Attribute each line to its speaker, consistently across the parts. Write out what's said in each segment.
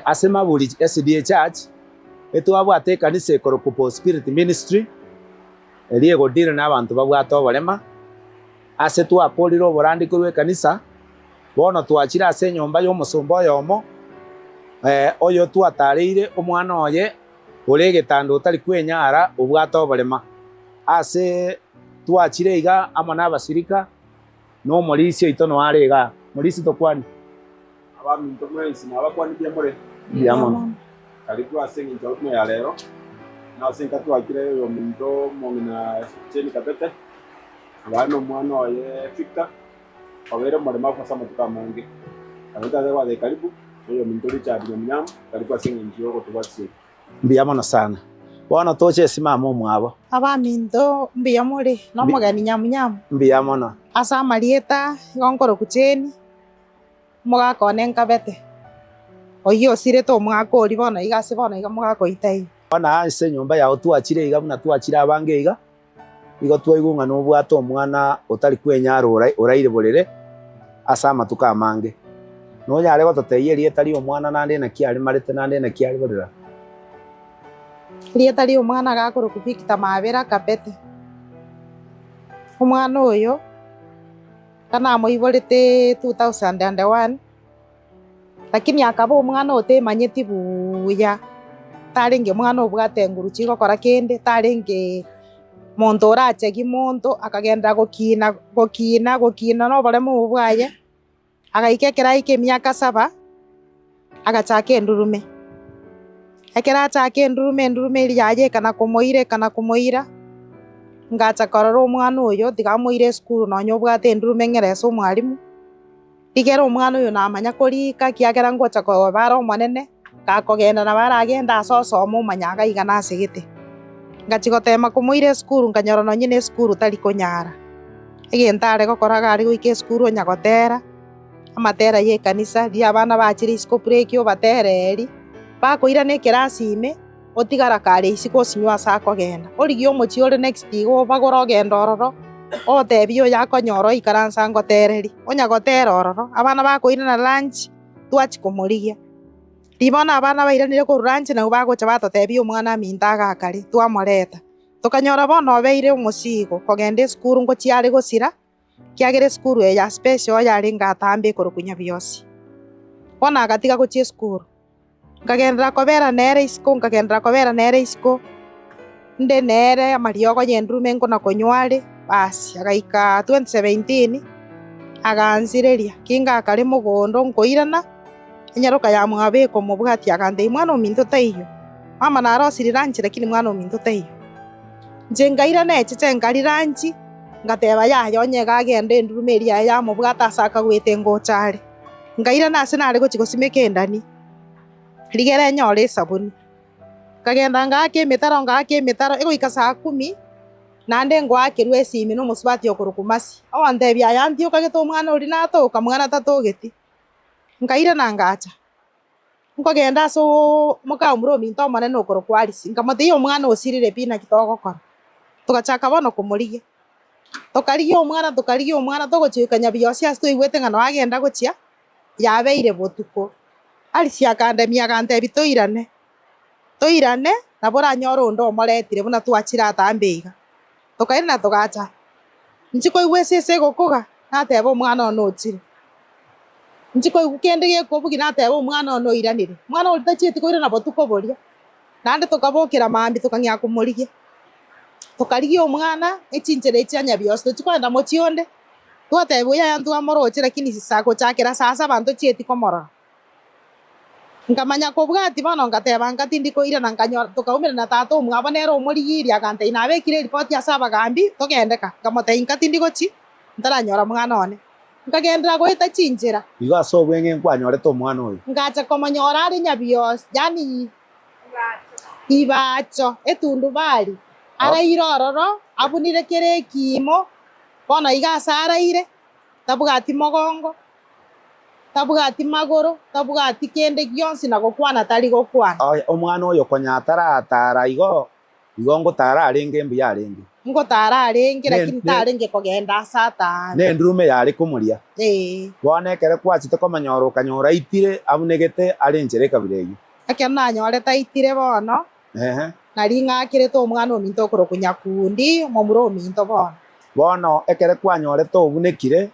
Speaker 1: Ase Maburi SDA Church, etwabwate ekanisa ekorokwa Paul Spirit Ministry, eria egodeal na abanto babwate oborema. Ase twakorire oborandi korwa ekanisa, bono twachire ase enyomba y'omosomba oyomo, oyo twatareire omwana oye ore egetanda otari kwenyara obwate oborema. Ase twachire iga amo nabasirika, na omorisia oito noyo are igaa. Morisia tokwanie.
Speaker 2: Abaminto mwensi nabakwanie mbuya more.
Speaker 1: Mbuya mono.
Speaker 2: Karibu ase engencho ya buna ya rero, na ase enka twakire oyominto omong'ina Jane Kabete, abare nomwana oye Victor, obeire omoremavu ase amatuko amange. Nabo totagete gobatebia karibu, na oyominto Richard Nyamunyamu, karibu ase engencho yogotobwatisia eke.
Speaker 1: Mbuya mono sana. Bono toche ase mama omwabo.
Speaker 3: Abaminto mbuya more, nomogeni Nyamunyamu.
Speaker 1: Mbuya mono.
Speaker 3: Ase amarieta igo nkorokwa Jane. Omogaka one nkabete, oyio osirete omwaka oria bono iga ase bono iga omogaka oyio taiyo.
Speaker 1: Bono aa ase enyomba yao twachire iga buna twachire abange iga, nigo twaigwa ng'a nobwate omwana otari kwenyara oraire borere ase amatuko amange. Nonyare gototebia erieta ri'omwana naende naki aremarete naende naki are borere aa?
Speaker 3: Erieta ri'omwana agakorokwa Victor Mabera Kabete. Omwana oyo. Namoiborete 2001, lakini akaba omwana otemanyeti buya, tarenge omwana obwate enguru chigokora kende, tarenge monto orachegi monto, akagenderera gokina gokina gokina na oboremu obo bwaye, agaika ekero aika emiaka saba. Agachaka endurume. Ekero achaka endurume, endurume eria yaye ekana komoira ekana komoira, ngacha korora omwana oyo tiga amoire esukuru nonya obwate endurume ng'ere ase omwalimu, rigera omwana oyo namanya korika ekiagera ngocha koba are omonene, gakogenda nabo aragende ase osoma omanya iga iga nasegete. Ngachia gotema komoira esukuru nkanyora nonye na esukuru tari konyara, egento are gokora iga are goika esukuru onya gotera. amatera y'ekanisa, riria abana bachire isiko break obatereri, bakoirana ekerasi ime, otigara kare isiko osinywe ase akogenda. Origie omochie ore next iga obagore ogende ororo, otebie oyo akonyora oikaranse ngotereri, onya gotera ororo, abana bakoirana lunch, twachia komorigia. Riria bono abana bairanire korwa lunch nabwo bagocha batotebia omwana aminto agakare, twamoreta. Tokanyora bono obeire omosigo kogenda esukuru ngochia are gosira. Ekiagera esukuru eye ya special yarenge atambe ekorokwa Nyabiosi. Bono agatiga gochia esukuru, nkagenderera kobera nere isiko nkagenderera kobera nere isiko, inde nere amariogo ya endurume nkona konywa are, basi agaika 2017, agansireria, ki ngakare mogondo nkoirana, enyaroka ya mwabo ekomobwatia agantebia mwana ominto taiyo, mama narosirie lunch lakini mwana ominto taiyo. Inche nkairana echeche nkaria lunch. Ngateba, Yaya, onye iga agenda endurume eria yaye yamobwata ase akagwete ngocha are. Nkairana ase nare gochia gosimeka endani, rigere enyore esabuni. Nkagenda ngaaka emetaro ngaaka emetaro, egoika saa kumi, naende ngoakerwa esimi na omosubati okorokwa Mercy, ogontebia, Aya nti okagete omwana oria natoka, mwana tatogeti. Nkairana ngacha. Nkogenda ase omokaomura ominto omonene okorokwa Alice, nkamotebia omwana osirire pi naki togokora. Togachaka bono komorigia, tokarigia omwana tokarigia omwana togochia goika Nyabiosi ase twaigwete ng'a noo agenda gochia, yabeire botuko. Alice akandemia agantebia toirane, toirane nabo oranyore onde omoretire buna twachire atambe iga. Tokairana togacha, inche koigwa esese egokoga, nateba omwana one ochire. Inche koigwa kende gekobugia nateba omwana one oiranire. Omwana oria tachieti koirana botuko boria, naende tokabokera mambia tokang'ea komorigia. Tokarigia omwana echinchera echi chia nyabiosi tochia kogenda mochie onde, twatebigwa yaya ntwamoroche lakini saa gochakera saa saba ntochieti komorora. Nkamanya kobwatia bono ngateba nka tindi koirana nkanyora tokaumerana na tata omwabo nere omorigirie agantebia nabekire eripoti ase abagambi togende ka. Nkamotebia nka tindi gochi ntaranyora mwana one. Nkagenderera goeta chinchera.
Speaker 1: Igo ase obweng'e nkwanyorete omwana oyo.
Speaker 3: Ngacha komonyora are nyabiosi, yaani Ibacho, etundubari, araire ororo, abunire kera ekiimo, bono iga ase araire, tabwati mogongo, tabwati magoro, tabwati kende gionsi, na gokwana tari gokwana.
Speaker 1: Omwana oyo konya ataratara igo. Igo ngotara arenge mbuya arenge.
Speaker 3: Ngotara arenge,
Speaker 1: Ne-
Speaker 3: lakini
Speaker 1: ne-
Speaker 3: tarenge kogenda ase atambe.
Speaker 1: Na endurume yare komoria.
Speaker 3: Ee.
Speaker 1: Bono ekero kwachete komonyora okanyora aitire abunegete are enchera ekabira eyio.
Speaker 3: Ekero nanyorete aitire bono,
Speaker 1: Ehe.
Speaker 3: nari ng'akerete omwana ominto okorokwa Nyakundi, omomura ominto bono.
Speaker 1: Bono ekero kwanyorete obunekire,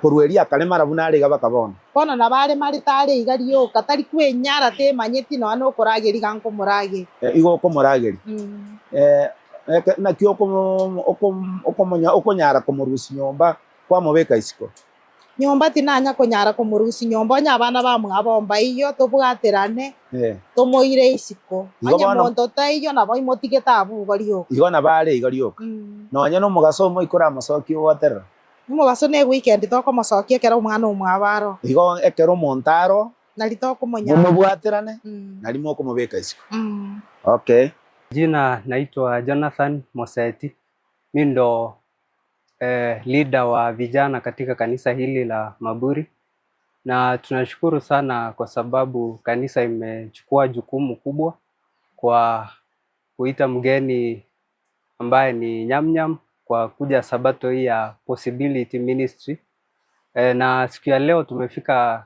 Speaker 1: korwa erio akaremara buna are iga baka bono.
Speaker 3: Bono nabo aremarete are iga rioka, tari kwenyara, temanyeti nonya nokorageria iga nkomorageria.
Speaker 1: Igo okomorageria. Naki okonyara komorusia nyomba kwamobeka isiko?
Speaker 3: Nyomba tinanya konyara komorusia nyomba, onye abana bamwabo mbaiyo, tobwaterane, tomoire isiko.
Speaker 1: Igo
Speaker 3: Onye
Speaker 1: bono-
Speaker 3: monto taiyo, nabo imotigete abwo igo rioka.
Speaker 1: Igo nabo are iga rioka. Nonya nomogaso omoika oramosokie ogoterera.
Speaker 3: Omobaso ne weekend tokomosokia ekero omwana omwabo aro.
Speaker 1: Igo ekero omonto aro,
Speaker 3: Nari tokomonyara.
Speaker 1: momobwaterane, nari mokomobeka isiko. Okay.
Speaker 4: Jina naitwa Jonathan Moseti, mi ndo leader wa vijana katika kanisa hili la Maburi, na tunashukuru sana kwa sababu kanisa imechukua jukumu kubwa kwa kuita mgeni ambaye ni Nyamnyam kwa kuja sabato hii ya Possibility Ministry. Na siku ya leo tumefika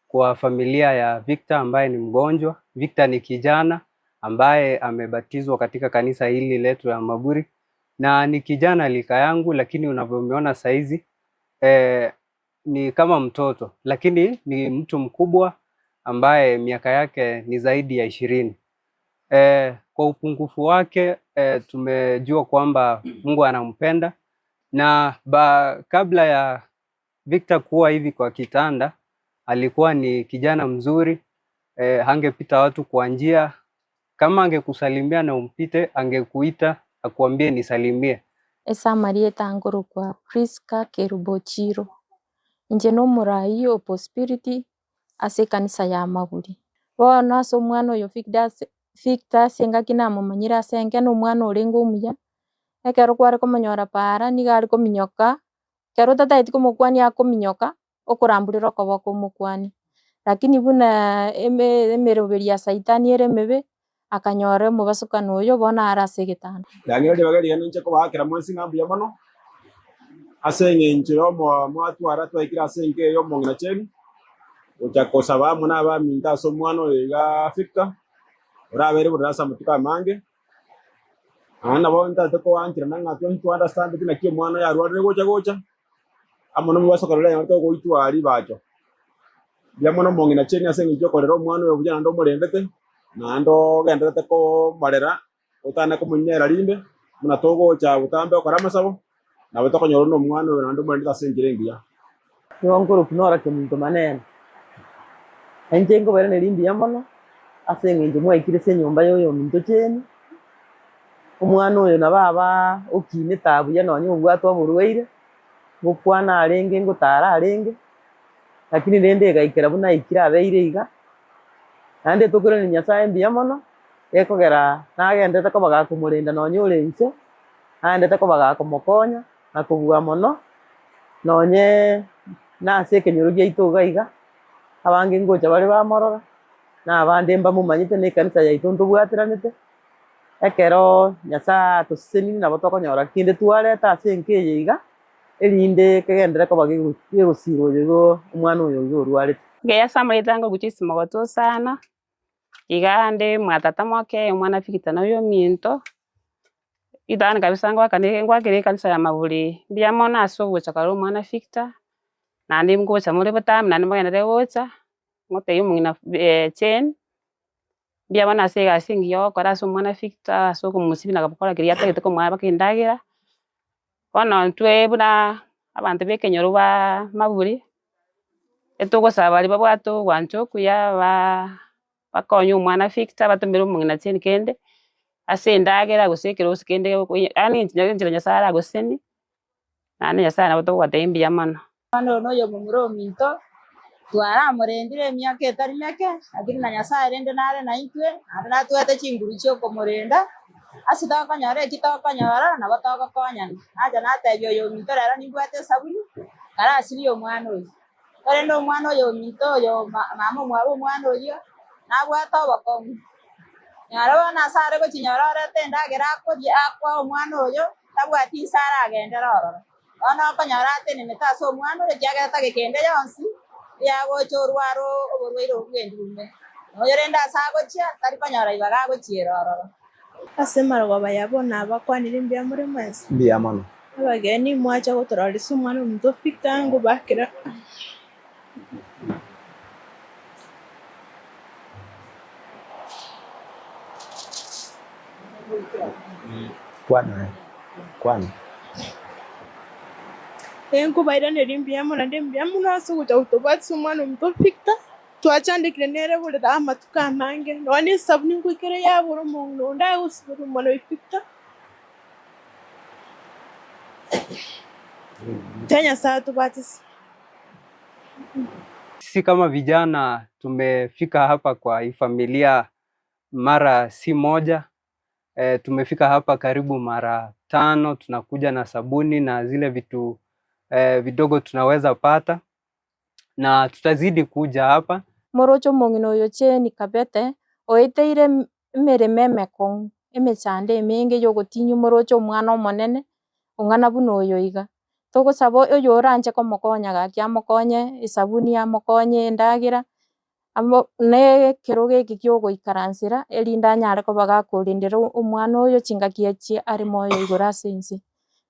Speaker 4: kwa familia ya Victor ambaye ni mgonjwa. Victor ni kijana ambaye amebatizwa katika kanisa hili letu la Maburi na ni kijana lika yangu, lakini unavyomuona saizi ni kama mtoto, lakini ni mtu mkubwa ambaye miaka yake ni zaidi ya 20. Kwa upungufu wake tumejua kwamba Mungu anampenda na kabla ya Victor kuwa hivi kwa kitanda alikuwa ni kijana mzuri, hangepita watu kwa njia. Kama angekusalimia na umpite, angekuita akuambie nisalimie.
Speaker 5: Ase amarieta nkorokwa Prisca Kerubo Chiro, inche na omorai o Possibility ase ekanisa ya Maburi. Bono ase omwana oyo Victor Victor ase engaki namomanyire ase enke na omwana orenge omuya, ekero kware komonyora paara niga are kominyoka, ekero otatageti komokwania akominyoka, okoramburera okoboko omokwanie. Lakini buna eme emeroberi ya saitani ere emebe, akanyora omobasokano oyo bono are ase egetanda.
Speaker 2: Riang'ina ribaga riane inche kobaakera mwensi ng'a mbuya mono, ase eng'encho ya omo mwatwara twaikire ase enka eye ya omong'ina Jane, gocha kosaba amo na abaminto ase omwana oyo iga Victor, orabere bororo ase amatuko amange, naende nabo ntagete koancherana ng'a twensi to understand naki omwana oyo arwarire gocha gocha, amo na omobasokano riria anyorete ogoitwa ribacho. Mbuya mono omong'ina Jane ase eng'encho ya okorera omwana oyo buya naende omorendete, naende ogendererete komorera otane komonyera rinde, buna togocha botambe gokora amasabo, nabo tokonyora buna omwana oyo naende omorendete ase enchera engiya.
Speaker 6: Nigo nkorokwa Nora Kemunto Manene, na inche nkobairaneria mbuya mono ase eng'encho mwaikire ase enyomba ya oyominto Jane, omwana oyo nabo aba okinete aa buya nonye obwate oborwaire, ngokwana arenge ngotara arenge, lakini rende egaikera buna aikire abeire iga, naende tokoiraneria Nyasaye mbuya mono, gekogera nagenderete koba gakomorenda nonye ore inse, naendete koba gakomokonya na kobua mono, nonye nase ekenyoro giaito iga iga, abange ngocha bare bamorora, na abande mbamomanyete na ekanisa yaito ntobwateranete, ekero Nyasaye atosesenirie nabo tokonyora kende twareta ase enka eye iga, erinde kegenderere koba gegosira oyo igo omwana oyo iga orwarete.
Speaker 7: Ngeya ase amarieta ange ogochia ase sana, iga nde mwatata moke omwana Victor na oyo ominto, ritang'ani kabisa ngoakane ngoakera ekanisa ya Maburi mbuya mono ase ogocha korora omwana Victor, naende ngocha more botambe naende mogenderere gocha, ngotebia omong'ina Jane, mbuya mono ase egasi engiya ogokora ase omwana Victor ase okomosibia na gokora keria atagete komoa mpaka endagera, bono intwe buna abanto ba ekenyoro ba Maburi, etogosaba baria babwate ogwancha okuya ba bakonye omwana Victor batomere omong'ina Jane kende, ase endagera gose ekerosi kende yaani enchera Nyasaye aragosesenie, naende Nyasaye nabo togobatebia mbuya mono.
Speaker 8: Bono oyo noyo omomura ominto, twaramorendire emiaka etari meke, lakini na Nyasaye rende nare naintwe, naende natwete chinguru chia okomorenda, ase tokonyora eki tokonyora, nabo togokonyana. Nacha natebia oyo ominto rero nimbwate esabuni, karasirie omwana oyo. Korende omwana oyo ominto oyo mama omwabo omwana oyio, nabwate obokong'u. Nyora bono ase are gochinyora orete endagera akoria akoa omwana oyo, tabwati inse aragendere ororo. Bono okonyora atenenete ase omwana oyo ekiagera tageka ende yonsi eyagocha orware oborwaire obwo bw'endume. Na oyo rende ase agochia tari konyora ribaga agochiera ororo.
Speaker 9: Ase amarogoba ya bono abakwanire mbuya more mwensi.
Speaker 1: Mbuya mono.
Speaker 9: Abageni mwacha gotororisia omwana ominto Victor ngobakera.
Speaker 1: Kwana aye, kwana.
Speaker 9: Nkobairaneria mbuya mono naende mbuya mono ase ogocha gotobwatisia omwana ominto Victor, twachandekire nere borere amatuko amange, nonya na esabuni ngoikere yabora omong'ina onde agosiberia omwana oye Victor. Tiga Nyasaye atobwatisie.
Speaker 4: Sisi kama vijana tumefika hapa kwa hii familia mara si moja. E, tumefika hapa karibu mara tano, tunakuja na sabuni na zile vitu e, vidogo tunaweza pata na tutazidi kuja hapa.
Speaker 5: Moroche omong'ina oyo Jane Kabete, oeteire emeremo emekong'u, emechando emenge ya ogotinywa moroche omwana omonene, ong'ana buna oyo iga. Togosaba oyo oranche komokonya gaki amokonye esabuni amokonye endagera, amo na ekerogo eke kia ogoikaransera erinde anyare koba gakorendera omwana oyo chingaki echi are moyo igoro ase ense.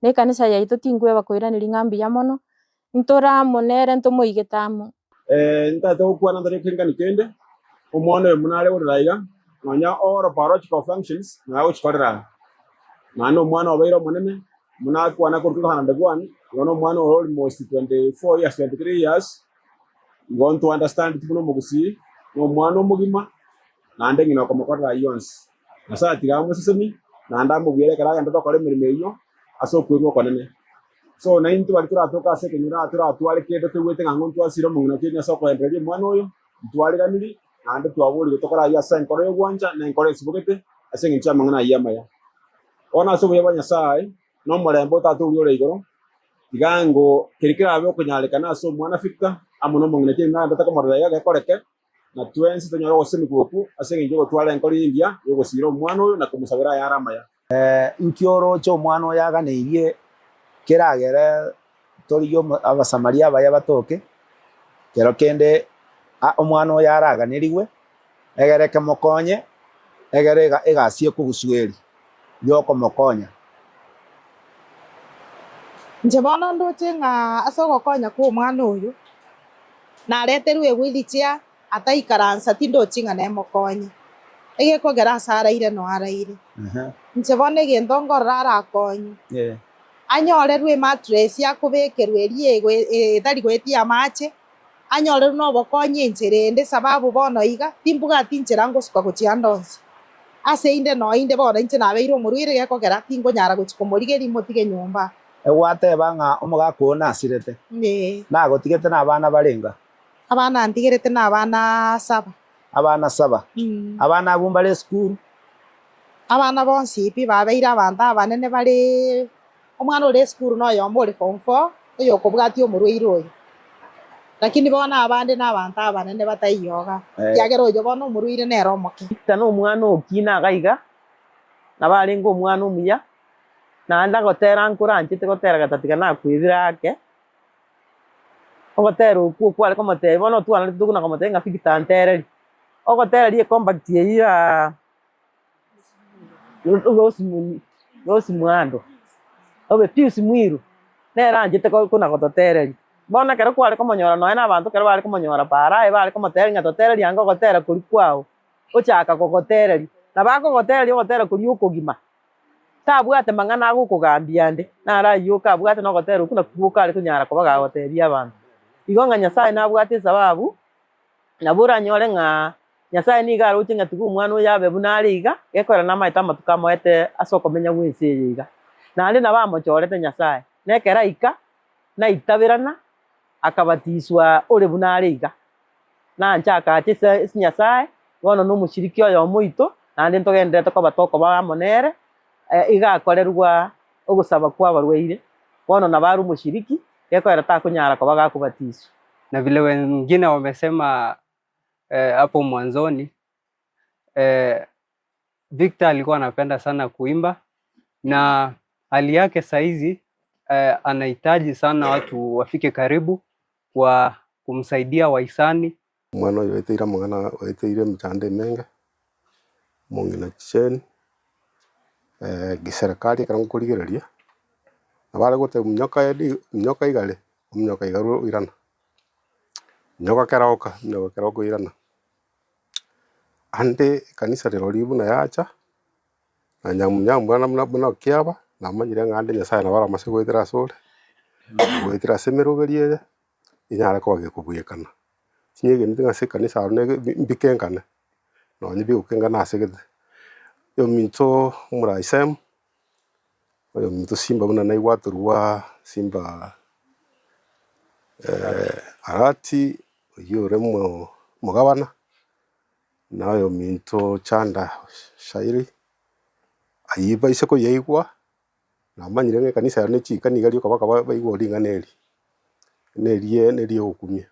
Speaker 5: Na ekanisa yaito tinkweba koiraneria ng'a mbuya mono, ntore amo nere ntomoigete amo.
Speaker 2: Ntagete gokwana ntari kengani kende, omwana oyo buna are korera iga, nonya all biological functions naye agochikorera aa. Naende omwana obeire omonene, buna akwana korwa 2001, igo na omwana ore almost 24 years, 23 years, igo nto understand buna omogusii, na omwana omogima, naende ng'ina okomokorera ayio onsi. Nyasaye tiga amosesenie, naende amobuere ekero agenderete gokora emeremo eyio ase okwerwa okonene. So naintwe baria toratoke ase ekenyoro aa toratware kende toigwete ng'a ng'o ntwasire omong'ina otienyi ase okoendereria omwana oyo, ntwariganiri, naende twaborigwe tokore ayio ase enkoro y'ogwancha na enkoro esibogete ase engencho y'amang'ana ayio amaya. Bono ase obuya bwa Nyasae, na omorembe o Tata oria ore igoro, tiga ngo keria kerabe okonyarekana ase omwana Victor amo nomong'ina otienyi naendete komorora iga gekoreke, na twensi tonyore ogosesenigwa okwo ase engencho y'ogotwara enkoro engiya y'ogosiira omwana oyo na komosabera ayare amaya.
Speaker 1: Inki orooche omwana oyo aganeirie keragere torigie Abasamaria abaya batoke? Kero kende omwana oyo araganerigwe, egere kemokonye, egere egasi ekogusueria y'okomokonya.
Speaker 3: Inche bono ndoche ng'a ase ogokonya kw'omwana oyo, nareterwe ewheelchair ataikaransa tindochi ng'a nemokonye, egekogera ase araire no araire. Inche bono egento nkorora arakonywe, anyorerwe emattress akobekerwa eria etari goetia amache, anyorerwe na obokonyi enchera ende sababu bono iga, timbwati nchera ngosuka gochia ande onsi. Ase inde no inde bono inche nabeire omorwaire gekogera tingonyara gochia komorigeria motige nyomba.
Speaker 1: Egwateba ng'a omogaka oo nasirete, nagotigete nabana barenga?
Speaker 3: Abana antigerete nabana saba.
Speaker 1: Abana saba. Abana abwo mbare esukuru?
Speaker 3: Abana bonsi pi babeire abanto abanene bare, omwana ore esukuru noyomo ore form four, oyokobwatia omorwaire oyo. Lakini bono abande nabanto abanene bataiyo iga, ekiagera oyo bono omorwaire nere omoke.
Speaker 6: Victor nomwana okina iga iga, nabo arenge omwana omuya, Naende agotera nkoranchete gotera gatatiga nakwebire ake, ogotera okwo okware komotebia bono otwanarete tokona komotebia ng'a Victor ntereri, ogotera ria ecompact eywo yaa Rose Rose Muhando, obe Pius Mwiru, nere anchete kona gototereria. Bono ekero kware komonyora nonya na abanto ekero bare komonyora paaro aye bare komotereria ng'a totereria ange ogotera koria kwao, ochaka kogotereria, nabo akogotereria ogotera koria okogima. Tabwate mang'ana agokogambia ande, naro ayio kabwate nogotera okwo nakwo gwoka are konyara koba gagotebia abanto. Igo ng'a Nyasae nabwate esababu, nabo oranyore ng'a Nyasae nigo aroche ng'a tiga omwana oyo abe buna are iga, gekorera namaete amatuko amoete ase okomenya gw'ense eye iga. Naende nabo amochorete Nyasae, na ekero aika, naitaberana, akabatiswa ore buna are iga. Nanche akaacha ase Nyasae, bono nomoshiriki oyomo oito, naende ntogendererete koba tokoba amo nere, iga akorerwa ogosaba kw'abarwaire, bono nabo are omoshiriki, gekoera takonyara koba gakobatiswa.
Speaker 4: Na vile wengine wamesema hapo mwanzoni. Victor alikuwa anapenda sana kuimba na hali yake saizi eh, anahitaji sana watu wafike karibu kwa kumsaidia wahisani.
Speaker 10: Omwana oyo oeteire amang'ana oeteire emechando emenge, omong'ina Jane, kiserikali ekero nkorigereria, nabo are gotebia minyoka edi minyoka igare, ominyoka igare oirana, minyoka keroka, minyoka keroka oirana. Ande ekanisa rirorio buna yacha, na nyamuya mbwana buna buna okiaba, namanyire ng'a ande Nyasaye nabo aramase goetera asore, goetera ase emeroberi eye, enyare koba gekobwekana. Chinyegenete ng'a ase ekanisa aro nege mbikengane, nonye bigokengana ase gete. Oyominto omorai Sem, oyominto Simba buna naigwa atorwa Simba Arati, oyio ore omo omogabana, na oyominto Chanda Shairi, ayio baise koyaigwa, namanyire ng'a ekanisa yane ne chika niga rioka baka baigwa ring'ana eri, nerie neriogokumia.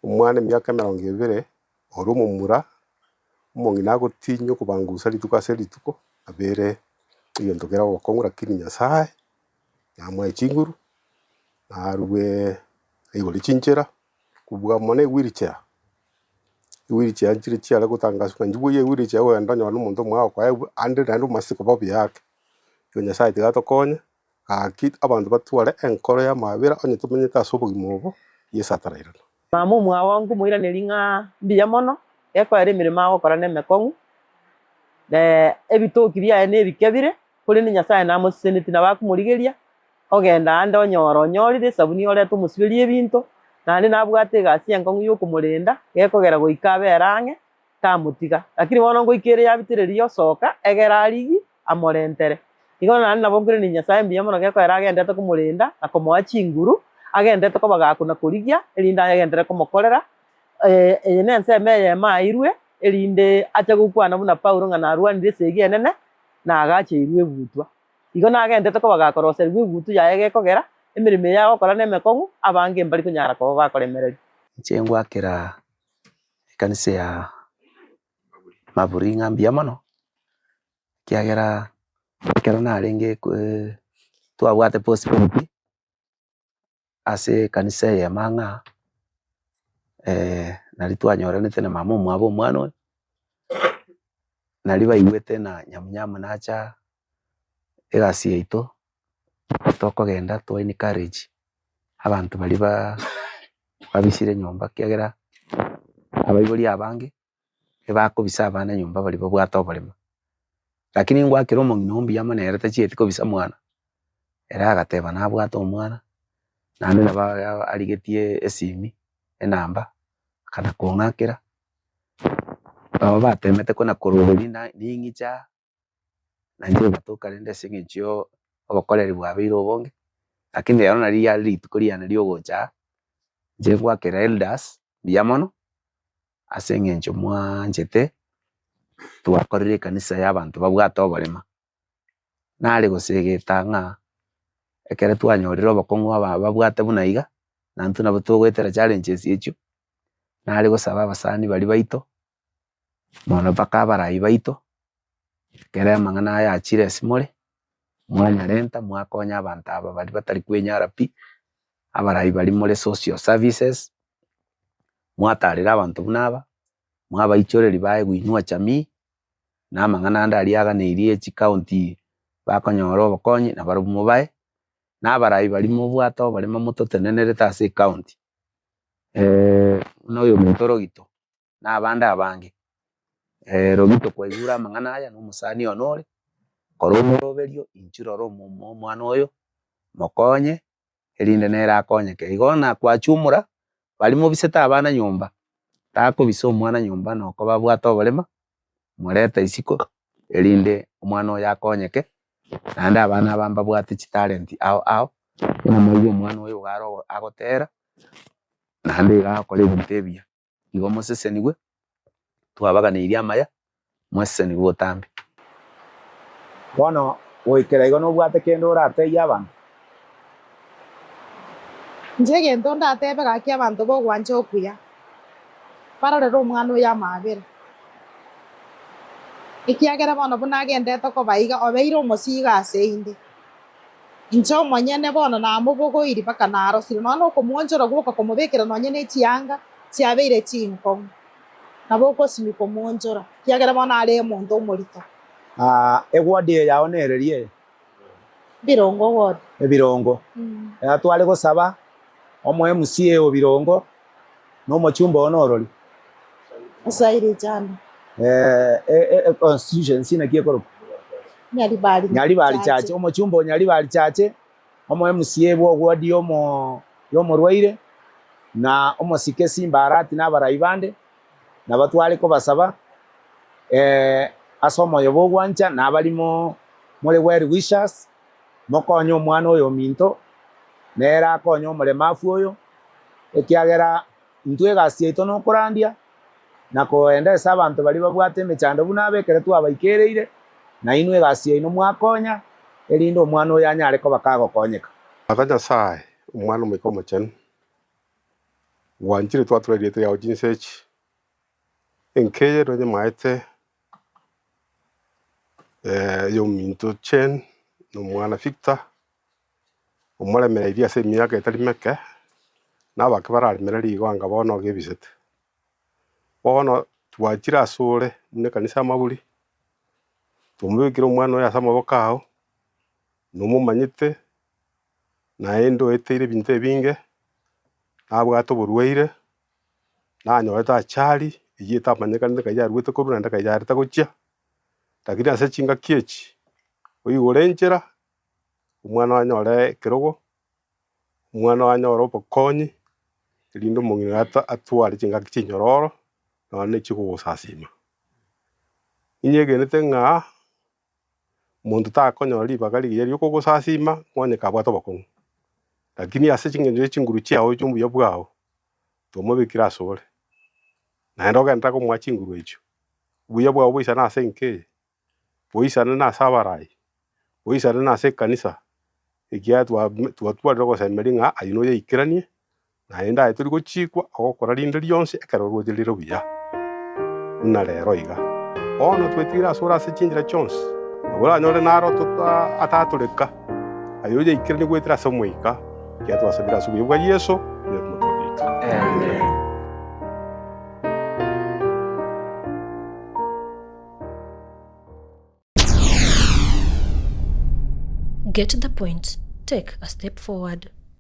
Speaker 10: Omwana emiaka emerongo ebere, ore omomura, omong'ina agotinywa okobangusa rituko ase rituko, abere egento kere ogokong'u lakini Nyasaye namoe chinguru, narue aigore chinchera, kobua mono ewheelchair, ewheelchair nchire chiare gotangaswa ng'a nchibuya ewheelchair ogenda onyore na omonto omong'ao okoegwa ande naende omanyete koba buya ake. Igo Nyasaye tiga atokonye, gaki abanto batware enkoro ya amabera onye tomenyete ase obogima obo, Yeso atarairana.
Speaker 6: Mama omwabo nkomoiraneria ng'a mbuya mono, gekoera emeremo agokora nemekong'u, na ebitoki biaye nebike bire, korende Nyasaye namoseseneti nabo akomorigeria, ogenda aande onyore onyorire esabuni orete omosiberie ebinto, naende nabwate egasi enkong'u ya okomorenda, gekogera goika abere ang'e, tamotiga. Lakini bono ngoika ere yabitereria osoka, egere arigie, amorentere. Igo naende nabo nkoiraneria Nyasae mbuya mono gekoera agenderete komorenda na komoa chinguru, agenderete koba gakona korigia, erinde agenderere komokorera. Eye nensemo eyemo airwe, erinde ache gokwana buna Paulo ng'a narwanire esegi enene, na agacheirwe egutwa. Igo nagenderete koba gakoroserigwa egutu yaye gekogera, emeremo eye agokora nemekong'u, abange mbari konyara koba bakoremereria.
Speaker 1: Inche ngwakera ekanisa ya Maburi ng'a mbuya mono, ekiagera ekero narenge twabwate possibility ase ekanisa eyemo ang'a naria twanyoranete na mama omwabo omwana oyo, naria baigwete na nyamunyama nacha egasi yaito, tokogenda to encourage abanto baria ba babisire nyomba ekiagera abaibori abange ebakobisa abana nyomba baria babwate oboremo. Lakini ngwakera omong'ina oo mbuya mono ere tachieti kobisa mwana, ere agateba nabwate omwana, naende nabo arigetie esimi, enamba, akana kong'akera, nabo batemete kona koroberia na ning'icha. Na inche ngatoka rende ase eng'encho ya obokoreri bwabeire obonge, lakini rero nario riare rituko riane ria ogocha aa, inche ngwakera elders mbuya mono, ase eng'encho mwanchete twakorire ekanisa ya abanto babwate oborema. Nare gosegeta ng'a ekero twanyorire obokong'u aba babwate buna iga, naintwe nabo togoetera challenges echio, nare gosaba abasani baria baito. Mono mpaka abarai baito, ekero amang'ana aya achire ase more, mwanyarenta mwakonya abanto aba baria batari kwenyara pi, abarai baria more social services, mwatarera abanto buna aba, mwabaichoreria baegwa inua jamii, na amang'ana ande aria aganeirie chicounty bakonyora obokonyi nabarobwo mobae, na abarai baria mobwate oboremo mototenenerete ase ecounty, buna oyominto Rogito. na abande abange. Rogito kwaigure amang'ana aya na omosani one ore, kora omoroberio inchuo rora omwana oyo, mokonye erinde nere akonyeke. Igo nakwachumura, baria mobisete abana nyomba, takobisa omwana nyomba noko babwate oborema, morete isiko erinde omwana oyo akonyeke, naende abana aba mbabwate chitalent ao ao, buna moigwe omwana oyo iga aro agotera, naende iga agokora ebinto ebiya. Igo mosesenigwe, twabaganeirie amaya, mosesenigwe botambe.
Speaker 11: Bono goikera igo nobwate kende oratebie abanto?
Speaker 3: Inche egento ndatebe gaki abanto b'ogwancha okuya, barorere omwana oyo amaabera. Ekiagera bono buna agendete koba iga, obeire omosiigo ase inde. Inche omonyene bono namobogoirie mpaka narosire, nonya nokomwonchora gwoka komobekera nonya ne chianga chiabeire chinkong'u, nabo ogosimia komwonchora, ekiagera bono are omonto omorito.
Speaker 1: Eward eye yao nereria eye?
Speaker 3: Ebirongo ward.
Speaker 1: Ebirongo. Tware gosaba omo MCA o Birongo na omochumba oo norori?
Speaker 3: Osaire chanda.
Speaker 1: Constituency naki ekorokwa?
Speaker 3: Nyaribari
Speaker 1: Nyaribari Chache. Omochumba o Nyaribari Chache, omo MCA bwa ward yomo yomorwaire, na omosike Simba Arati na abarai bande, nabo tware kobasaba ase omoyo bw'ogwancha na abarimo more well wishers, mokonye omwana oyo ominto, nere akonye omoremafu oyo, ekiagera intwe egasi yaito nokorandia, na koenda ase abanto baria babwate emechando buna aba ekero twabaikereire, na inwe egasi yaino mwakonya, erinde omwana oyo anyare koba kagokonyeka.
Speaker 10: Tata Nyasae, Omwana Omoika Omochenu, gwanchire twatura erieta riao chinsa echi, enkeye nonye maete yominto Jane na omwana Victor, omoremereiri ase emiaka etari meke, na abake bararemererie igo anga bono iga ebisete. Bono twachire asore buna ekanisa y'amaburi, twamobekire omwana oye ase amaboko ao, nomomanyete, naende oeteire ebinto ebinge, nabwate oborwaire, nanyorete achari, eyio etamanyekanete nkai yarwete korwa naende nkai yareta gochia, lakini ase chingaki echi, oigure enchera, omwana oye anyore ekerogo, omwana oye anyore obokonyi, erinde omong'ina oye atware chingaki chinyororo, nonya na echikogosasima. Inyegenete ng'a monto takonyora ribaga rigiya riokogosasima onye kabwate obokong'u, lakini ase ching'encho chia chinguru chiao chia obuya bwao, twamobekire asore, naende ogenderere komoa chinguru echio, obuya bwao boisane ase enka eye. boisane nase abarai, boisane nase ekanisa, ekiagera twatwarire ogosemeria ng'a ayio noyaikeranie, naende aye tori gochikwa ogokora rinde rionsi ekero oroche rire buya, buna rero iga. Bono twetigire asore ase chinchera chionsi, nabo oranyore naro tota atatoreka, aye oyaikeranie goetera ase Omoika, ekiagera twasabire ase obuya bwa Yeso, oyo Omotoori oito. Amen.
Speaker 12: Get the point, take a step forward.